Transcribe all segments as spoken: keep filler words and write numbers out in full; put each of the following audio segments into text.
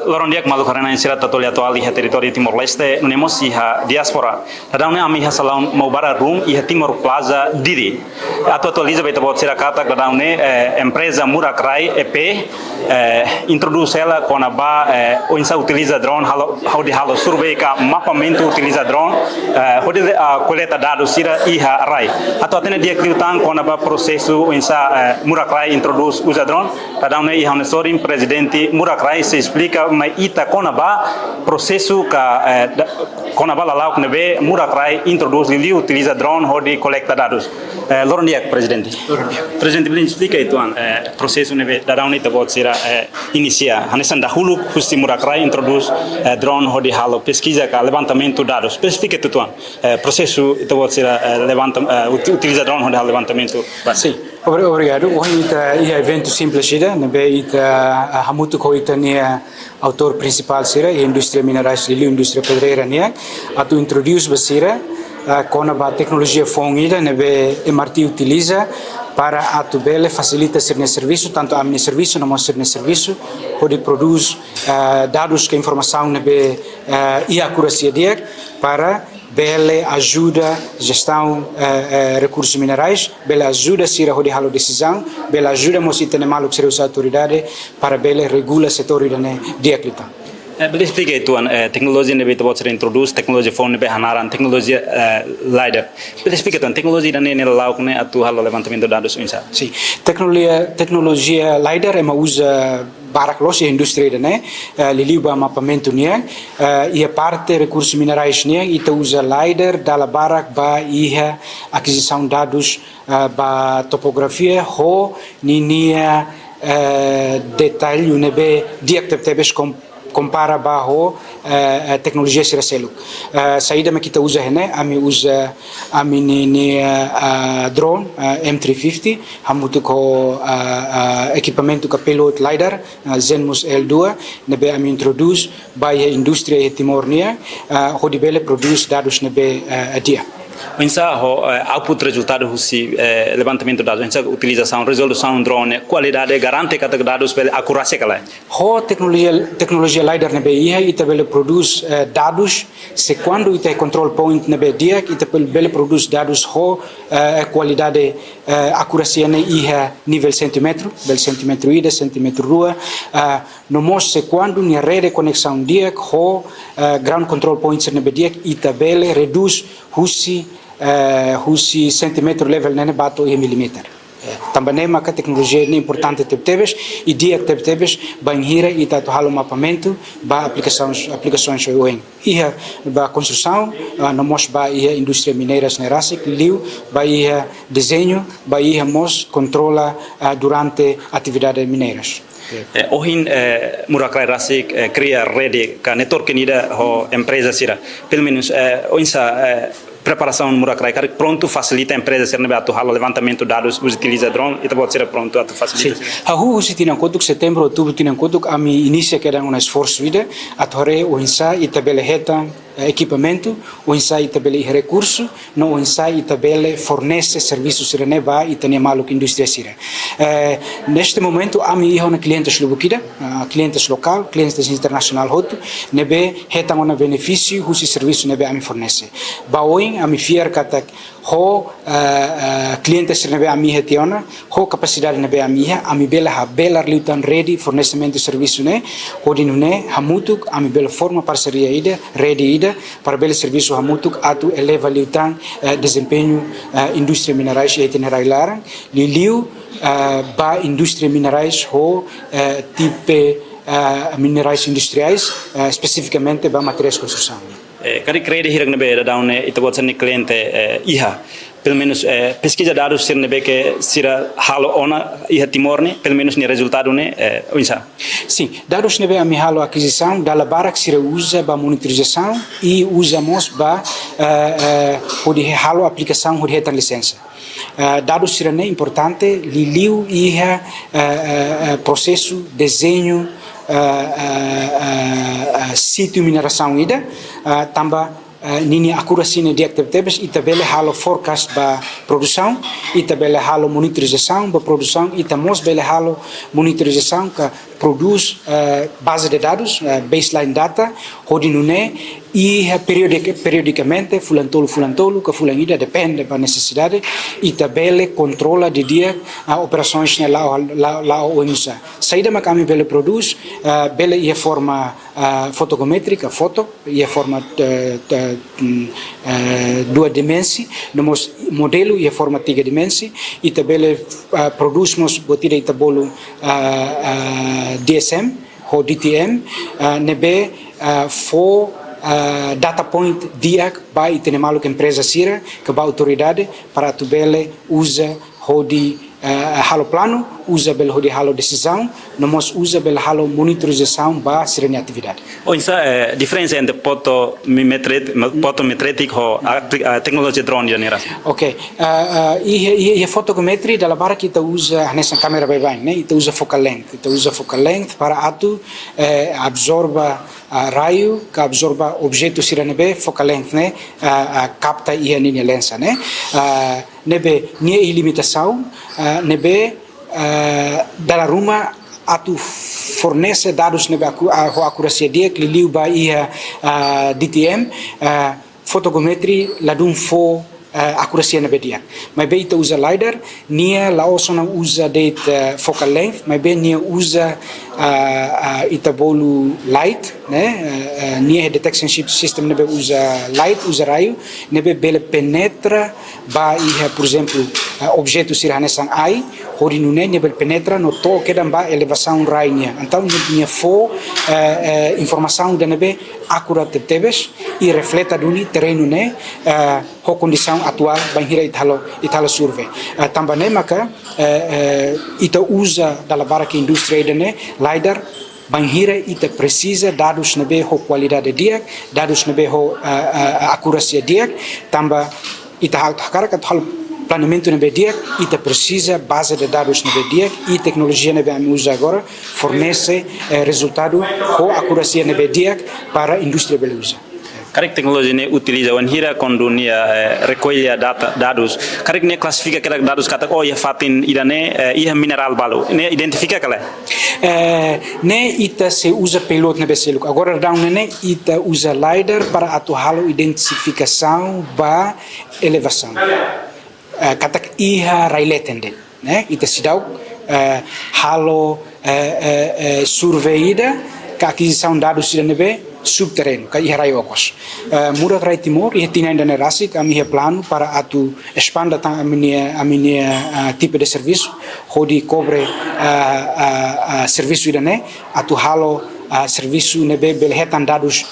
Loron di'ak maluk haree-na'in sira, ita atu lia atuál iha territóriu Timor-Leste, nune'e mós iha diáspora. Daudaun ne'e ami iha salaun Maubara Room iha Timor Plaza, Dili. Atu atualiza ba ita-boot sira katak daudaun ne'e, eh, empreza Murakarai E P, eh, introdús hela kona-ba, eh, oinsá utiliza drone halo, hodi halo survei ka mapamentu utiliza drone, eh, hodi, ah, koleta dadus sira iha rai. Atu hatene di'ak liután kona-ba prosesu oinsá, eh, Murakarai introdús uza drone, daudaun ne'e iha ha'u-nia sorin prezidente Murakarai sei esplika mai ita kona-ba prosesu ka, eh, da-, kona-ba lala'ok ne'ebé Murakarai introdús liuliu utiliza drone hodi koleta dadus. Eh, loron di'ak, prezidente. Loron di'ak. Prezidente, bele esplika uitoan, eh, prosesu ne'ebé daudaun ne'e ita-boot sira, eh, inisia. Hanesan dahuluk husi Murakarai introdús, eh, drone hodi halo peskiza ka levantamentu dadus. Bele esplika uitoan, eh, prosesu ita-boot sira, eh, levanta, eh, uti-, utiliza drone hodi halo levantamentu ba. Sin. Obri-, obrigadu. Ohin ita iha eventu simples ida, ne'ebé ita, ah, hamutuk ho ita-nia autór prinsipál sira, iha indústria minerais, liuliu indústria pedreira nian, atu introdús ba sira, ah, kona-ba teknolojia foun ida ne'ebé M R T utiliza para atu bele fasilita sira-nia servisu, tantu ami-nia servisu, no mós sira-nia servisu, hodi prodús, ah, dadus ka informasaun ne'ebé, ah, iha akurasia di'ak para bele ajuda jestaun, eh, eh, rekursus minerais, bele ajuda sira hodi halo desizaun, bele ajuda mós ita-nia maluk sira husi autoridade para bele regula setór ida-ne'e di'ak liután. Eh, bele esplika uitoan, eh, teknolojia ne'ebé ita-boot sira introdús, teknolojia foun ne'ebé hanaran teknolojia, eh, LiDAR. Bele esplika uitoan, teknolojia ida-ne'e, ne'e lala'ok ne'e atu halo levantamentu dadus oinsá? Sin, teknolojia, teknolojia LiDAR ema uza barak loos iha indústria ida-ne'e, eh, liuliu ba mapamentu nian, eh, iha parte rekursus minerais nian, ita uza LiDAR dala barak ba iha akizisaun dadus, eh, ba topografia ho ninia, eh, detallu ne'ebé di'ak tebetebes kom-, kompara ba ho, eh, eh, teknolojia sira seluk. Eh, saida mak ita uza iha ne'e, ami uza ami-nia, nia, eh, drone, eh, M three fifty, hamutuk ho, eh, eh, ekipamentu ka payload LiDAR, eh, Zenmus L dua, ne'ebé ami introdús ba iha indústria iha Timor nian, eh, hodi bele prodús dadus ne'ebé, eh, di'ak. Oinsá ho, eh, output rezultadu husi, eh, levantamentu dadus, oinsá utilizasaun, rezolusaun drone, kualidade, garante katak dadus bele akurasia ka lae? Ho teknolojia, teknolojia LiDAR ne'ebé iha, ita bele prodús, eh, dadus, se kuandu ita iha control point ne'ebé di'ak, ita bele, bele prodús dadus ho, eh, kualidade, eh, akurasia ne'e iha nivel sentímetru, bele sentímetru ida, sentímetru rua, eh, no mós se kuandu nia rede koneksaun di'ak ho, eh, ground control points ne'ebé di'ak, ita bele redús husi, eh, husi sentímetru level ne'e ba to'o iha milímetru. Eh, tanba ne'e maka teknolojia ne'e importante tebetebes, i di'ak tebetebes, bainhira ita atu halo mapamentu ba aplikasaun, aplikasaun oioin. Iha ba konstrusaun, ah, no mós ba iha indústria mineiras ne'e rasik, liu ba iha dezeñu, ba iha mós kontrola, ah, durante atividade mineiras. Eh, ohin, eh, Murakarai rasik, eh, kria rede ka network ida ho empreza sira. Pelumenus, eh, oinsá, eh, preparasaun Murakarai karik prontu fasilita empreza sira ne'ebé atu halo levantamentu dadus, utiliza drone, ita-boot sira prontu atu fasilita? Sin. Hahú husi tinan kotuk, setembru, outubru tinan kotuk, ami inisia kedan ona esforsu ida atu haree oinsá ita bele hetan, eh, ekipamentu, oinsá ita bele iha rekursu, no oinsá ita bele fornese servisu sira-ne'e ba ita-nia maluk indústria sira. Eh, neste momento, ami iha ona klientes lubuk ida, ah, klientes lokál, klientes internasionál hotu, ne'ebé hetan ona benefísiu husi servisu ne'ebé ami fornese. Ba oin, ami fiar katak ho, eh, eh, klientes sira ne'ebé ami iha tiha ona, ho kapasidade ne'ebé ami iha, ami bele habelar liután rede fornesimentu servisu ne'e, hodi nune'e hamutuk ami bele forma parseria ida, rede ida, para bele servisu hamutuk atu eleva liután, eh, dezempeñu, eh, indústria minerais iha ita-nia rai-laran, liuliu, eh, ba indústria minerais ho, eh, tipe, eh, minerais industriais, eh, espesifikamente ba materiais konstrusaun. Eh, karik rede hirak ne'ebé daudaun ne'e ita-boot sira-nia kliente, eh, iha? Pelumenus, eh, peskiza dadus sira ne'ebé ke sira halo ona iha Timor ne'e, pelumenus nia rezultadu ne'e, eh, oinsá? Sin, dadus ne'ebé ami halo akizisaun, dala barak sira uza ba monitorizasaun, i uza mós ba, eh, eh, hodi halo aplikasaun, hodi hetan lisensa. Eh, dadus sira-ne'e importante, liuliu iha, eh, eh, eh, prosesu, dezeñu, eh, eh, eh, eh, sítiu minerasaun ida, eh, tanba eh, ninia akurasia ne'e di'ak tebetebes, ita bele halo forecast ba produsaun, ita bele halo monitorizasaun ba produsaun, ita mós bele halo monitorizasaun ka prodús, eh, baze de dadus, eh, baseline data, hodi nune'e iha periodik-, periodikamente, fulan tolu, fulan tolu, ka fulan ida, depende ba nesesidade, ita bele kontrola didi'ak, ah, operasaun ne'e la'o, la'o, la'o oinsá. Saida mak ami bele prodús, ah, bele iha forma, ah, fotogramétrika, foto, iha forma, eh, eh, mm, eh, dua dimensi, no mós modelu iha forma tiga dimensi, ita bele, ah, prodús mós buat ida ita bolu, ah, ah, D S M, ho D T M, ah, ne'ebé, ah, fó, ah, data point di'ak ba ita-nia maluk empreza sira, ka ba autoridade, para atu bele uza hodi, ah, halo planu, uza bele hodi halo desizaun, no mós uza bele halo monitorizasaun ba sira-nia atividade. Oinsá, eh, diferensa entre fotometret-, fotometrétiku ho apli-, ah, teknolojia drone ida-ne'e rasik? Ok, ah, ah, iha, iha, iha fotogrametria dala barak ita uza hanesan kámera baibain, ne'e? Ita uza focal length, ita uza focal length para atu, eh, absorva, ah, raiu, ka absorva objetu sira ne'ebé focal length ne'e, ah, ah, kapta iha ninia lensa, ne'e? Ah, ne'ebé nia iha limitasaun, ah, ne'ebé, ah, dala ruma atu fornese dadus ne'ebé aku-, ah, ho akurasia di'ak liuliu ba iha, ah, D T M, ah, fotogrametria ladún fó, eh, akurasia ne'ebé di'ak. Maibé ita uza LiDAR, nia la'ós ona uza de'it, eh, focal length, maibé nia uza, ah, ah, ita bolu light, ne'e? Eh, eh, nia detection sy-, system ne'ebé uza light, uza raiu, ne'ebé bele penetra ba iha, por ezemplu, eh, objetu sira hanesan ai, hodi nune'e nia bele penetra no to'o kedan ba elevasaun rai nian. Entaun nia, nia fó, eh, eh, informasaun ida ne'ebé akurat tebetebes i refleta duni terrenu ne'e, eh, ho kondisaun atuál bainhira ita halo, ita halo survei. Eh, tanba ne'e maka, eh, eh, ita uza dala barak indústria ida-ne'e, LiDAR, bainhira ita presiza dadus ne'ebé ho kualidade di'ak, dadus ne'ebé ho, eh, eh, akurasia di'ak, tanba ita ha-, hakarak atu halo planeamentu ne'ebé di'ak, ita presiza baze de dadus ne'ebé di'ak, i teknolojia ne'ebé ami uza agora fornese, eh, rezultadu ho akurasia ne'ebé di'ak para indústria bele uza. Karik teknolojia ne'e utiliza wainhira kuandu nia, eh, rekolla data, dadus. Karik nia klasifika kedas dadus katak, oh, iha fatin ida-ne'e, eh, iha minerál balu. Nia identifika ka lae? Eh, ne'e ita sei uza payload ne'ebé seluk. Agora daudaun ne'e ita uza LiDAR para atu halo identifikasaun ba elevasaun. Eh, katak iha rai leten de'it, ne'e? Ita seidauk, eh, halo, eh, eh, eh, survei ida, ka akizisaun dadus ida ne'ebé subterráneu, ka iha rai okos. Eh, Murak Rai Timor, iha tinan ida-ne'e rasik, ami iha planu para atu espanda tan ami-nia, ami-nia, ah, tipu de servisu, hodi kobre, ah, ah, ah, servisu ida-ne'e, atu halo, ah, servisu ne'ebé bele hetan dadus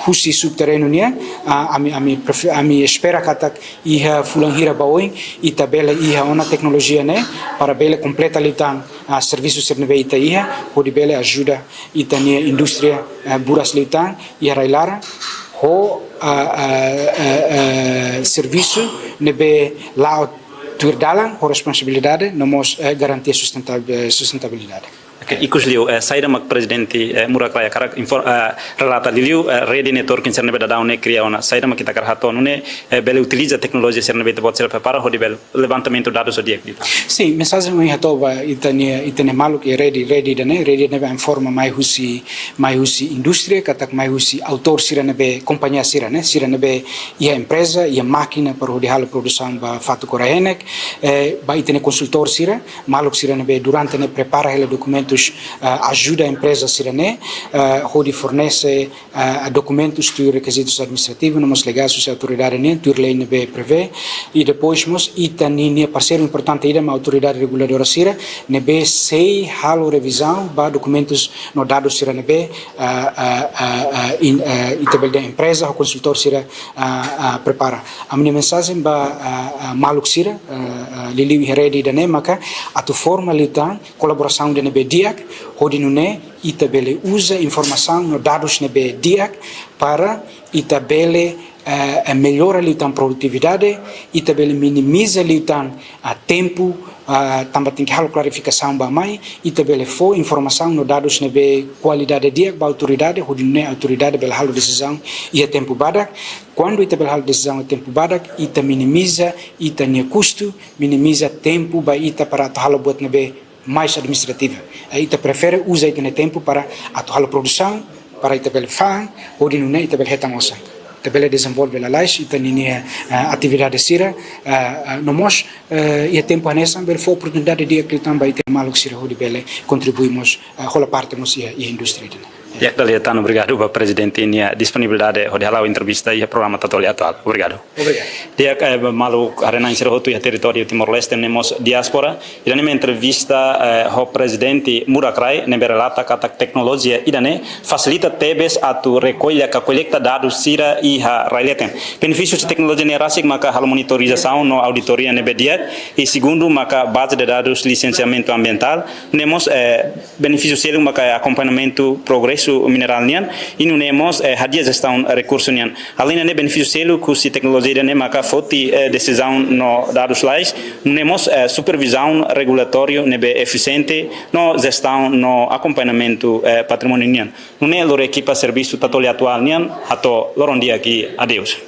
husi subterráneu nian, ah, ami, ami prefe-, ami espera katak iha fulan hira ba oin, ita bele iha ona teknolojia ne'e, para bele kompleta liután, ah, servisu sira ne'ebé ita iha, hodi bele ajuda ita-nia indústria, ah, buras liután, iha rai laran, ho, ah, ah, ah, ah, servisu ne'ebé la'o tuir dalan, ho responsabilidade, no mós, eh, garantia sustentab-, sustentabilidade. Ok, ikus liu, eh, saida mak Prezidente, eh, Murak Rai hakarak infor-, eh, relata liuliu, eh, rede networking sira ne'ebé daudaun ne'e kria ona, saida mak ita hakarak hato'o nune'e, eh, bele utiliza teknolojia sira ne'ebé ita-boot sira prepara hodi bele levantamentu dadus ho di'ak liután. Sin, mensajen ohin hato'o ba ita-nia, ita-nia maluk iha rede, rede ida-ne'e, rede ne'ebé ami forma mai husi, mai husi indústria, katak mai husi autór sira ne'ebé, kompañia sira, ne'e, sira ne'ebé iha empreza, iha mákina para hodi halo produsaun ba fatuk rai-henek, eh, ba ita-nia konsultór sira, maluk sira ne'ebé durante ne'e prepara hela dokumentus, ah, ajuda empreza sira-ne'e, ah, hodi fornese, ah, dokumentus tuir rekizitus administrativus, no mós legais husi autoridade nian, tuir lei ne'ebé prevee. I depois mós ita-nia, nia parseiru importante ida mak autoridade reguladora sira, ne'ebé sei halo revizaun ba dokumentus no dadus sira ne'ebé, ah, ah, ah, ah, in-, ah, ita bele dehan empreza ho konsultór sira, ah, ah, prepara. Ami-nia mensajen ba, ah, ah, maluk sira, ah, ah, liuliu iha rede ida-ne'e maka atu forma liután kolaborasaun ida ne'ebé di'ak, hodi nune'e ita bele uza informasaun no dadus ne'ebé di'ak para ita bele, eh, eh, mellora liután produtividade, ita bele minimiza liután, ah, tempu, ah, tanba tenke halo klarifikasaun ba mai, ita bele fó informasaun no dadus ne'ebé kualidade di'ak ba autoridade, hodi nune'e autoridade bele halo desizaun iha tempu badak. Kuandu ita bele halo desizaun iha tempu badak, ita minimiza ita-nia kustu, minimiza tempu ba ita para atu halo buat ne'ebé mais administrativa. Eh, ita prefere uza ita-nia tempu para atu halo produsaun, para ita bele fa'an, hodi nune'e ita bele hetan osan. Ita bele dezenvolve lalais ita-nia, eh, atividade sira, eh, eh, no mós, eh, iha tempu hanesan bele fó oportunidade di'ak liután ba ita maluk sira hodi bele kontribui mós, eh, hola parte mós iha, iha indústria ida-ne'e. Di'ak, dala ida tan obrigadu ba Prezidente nia disponibilidade hodi hala'o entrevista iha programa Tatoli Atuál. Obrigadu. Obrigadu. Di'ak, eh, maluk haree-na'in sira hotu iha territóriu Timor-Leste, nune'e mós diáspora, ida-ne'e mak entrevista, eh, ho Prezidente Mura Krai, ne'ebé relata katak teknolojia ida-ne'e fasilita tebes atu rekolla ka kolekta dadus sira iha rai leten. Benefísiu husi teknolojia ne'e rasik maka halo monitorizasaun no auditoria ne'ebé di'ak, i segundu maka baze de dadus lisensiamentu ambientál, nune'e mós, eh, benefísiu seluk maka akompañamentu progresu minerál nian, i nune'e mós, eh, hadi'a jestaun rekursu nian. Além ne'e, benefísiu seluk husi teknolojia ida-ne'e maka foti, eh, desizaun no dadus lais, nune'e mós, eh, supervizaun regulatóriu ne'ebé efisiente, no jestaun no akompañamentu, eh, patrimóniu nian. Nune'e lori ekipa servisu Tatoli Atuál nian, hato'o loron di'ak i adeus.